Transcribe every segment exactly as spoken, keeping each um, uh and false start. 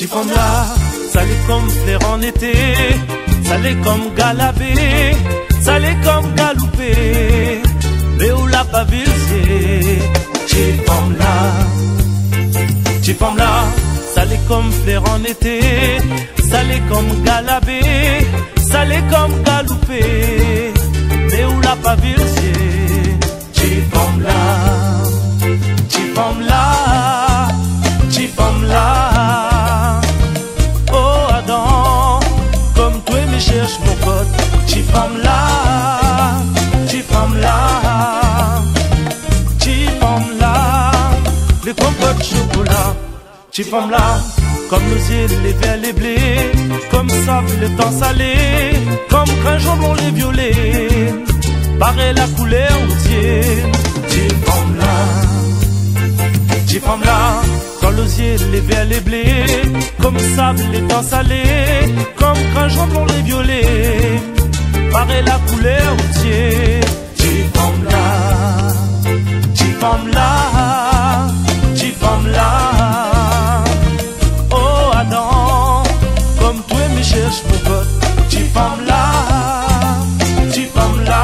Ti fanm la, sa lé konm flèr an été, sa lé konm galabé, sa lé konm galoupé. Mé ou la pa vi zié, ti fanm la. Ti fanm la, sa lé konm flèr an été, sa lé konm galabé, sa lé konm galoupé. Mé ou la pa vi zié, ti fanm la, ti fanm la, ti fanm la. Oh Adam, konm toi mi shèrsh mon kot. Ti fanm la, ti fanm la, ti fanm la, lé konm kot shokola. Ti fanm la, konm lo zié lé vèr lé blé, konm sab lé tan salé, konm grin jonblon lé violé, parèy la koulèr ou zié. Ti fanm la, ti fanm la, konm lo zié lé vèr lé blé, konm sab lé tan salé, konm grin jonblon lé violé, parèy la koulèr ou zié. Ti fanm la, ti fanm la, ti fanm la. Oh Adam, konm toi mi shèrsh mon kot. Ti fanm la, ti fanm la,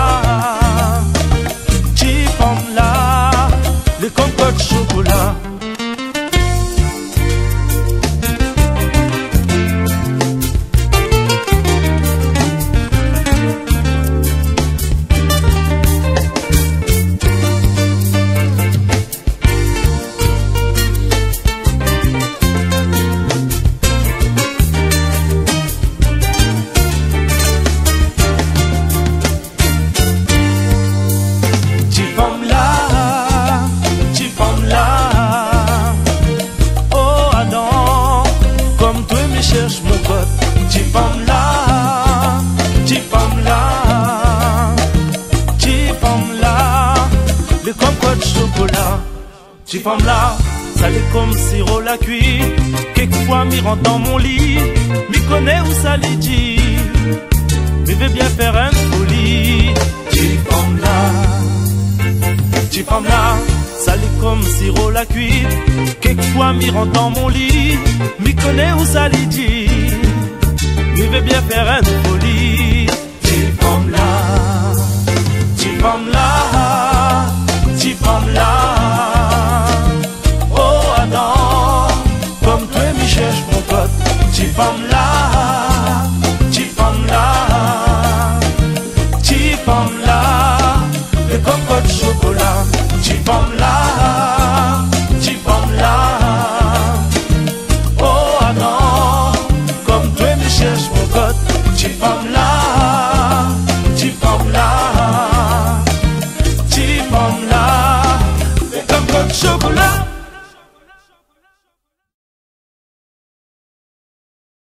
ti fanm la, lé konm kot shokola. Ti fanm la, ti fanm la. Oh Adam, konm toi mi shèrsh mon kot. Ti fanm la, ti fanm la, ti fanm la, lé konm kot shokola. Ti fanm la, sa lé konm siro la kui. Kèlkfoi mi rant dan mon li, mi koné ousa li di. Mi vé bien fèr in foli. Ti fanm la, ti fanm la, sa lé konm siro la kui. Kèlkfoi mi rant dan mon li, mi koné ousa li di. Mi vé bien fèr in foli. Ti fanm la, ti fanm la, ti fanm la. Oh Adam, konm toi mi shèrsh mon kot. Ti fanm la,